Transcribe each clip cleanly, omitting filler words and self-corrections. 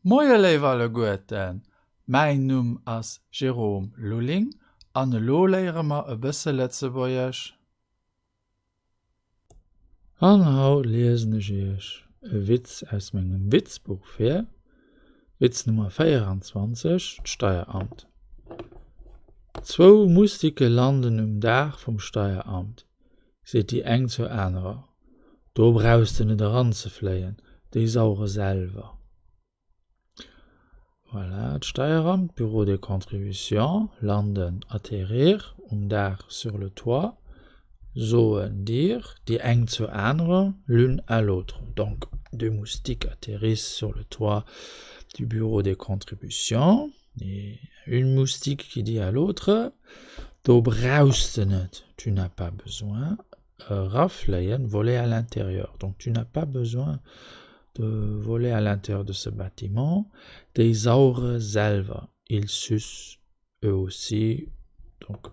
Moie léif alleguerten, mäin Numm ass Jérôme Lulling an elo léiere mer e bësse Lëtzebuergesch. An haut liesen ech iech e Witz aus mengem Witzbuch vir, Witz Nummer 24, D'Steieramt. Zwou Mustike landen um Daach vum Steieramt, seet déi eng zur anerer, Do brauchs de net eranzefléien, déi sauere selwer. Voilà, d'Steieramt, Bureau des contributions, landen, atterrir, um Daach, sur le toit, soen, dire, déi eng zur anerer, l'une à l'autre. Donc, deux moustiques atterrissent sur le toit du Bureau des contributions, et une moustique qui dit à l'autre, Do brauchs de net, tu n'as pas besoin, erafléien, voler à l'intérieur. Donc tu n'as pas besoin de voler à l'intérieur de ce bâtiment. Déi sauere selwer, ils sucent eux aussi. Donc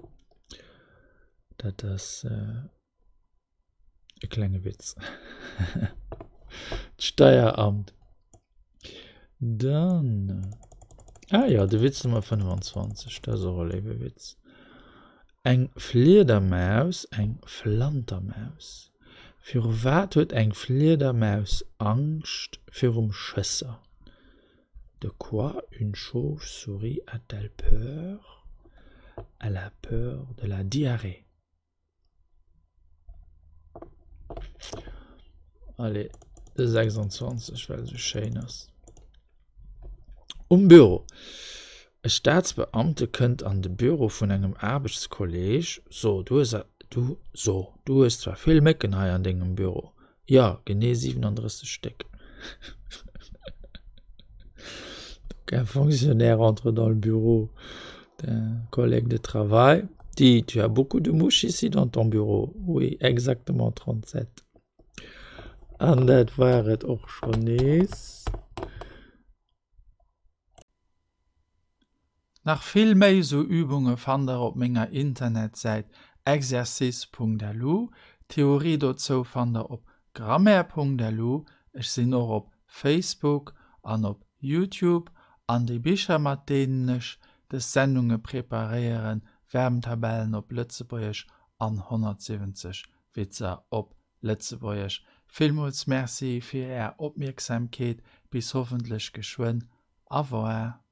dat ass e klenge Witz. D'Steieramt. Dann, ah jo, de Witz Nummer 25, dat ass och e léiwe Witz. Eng Fliedermaus, eng Flantermaus. Viru wat huet eng Fliedermaus Angscht? Virum Schësser. De quoi une chauve-souris a-t-elle peur? Elle a peur de la diarrhée. Allez, de 26, well esou schéin ass. Um Büro. E Staatsbeamte kënnt an de Büro vun engem Aarbechtskolleeg, So, du hues, du, so, du hues zwar vill Mécken hei an dengem Büro. Jo, genee 37 Stéck. Donc un fonctionnaire entre dans le bureau d'un collègue de travail, dit, Tu as beaucoup de mouches ici dans ton bureau. Oui, exactement 37. An dat war et och schonn nees. Nach vill méi esou Übunge fannt der op menger Internetsäit exercice.lu. D'Theorie dozou fannt der op grammaire.lu. Ech sinn och op Facebook an op Youtube. An déi Bicher mat deenen ech des Sendunge preparéieren, Verbntabellen op Lëtzebuergesch an 170 Witzer op Lëtzebuergesch. Villmools Merci fir är Opmierksamkeet. Bis hoffentlech geschwënn. Au revoir.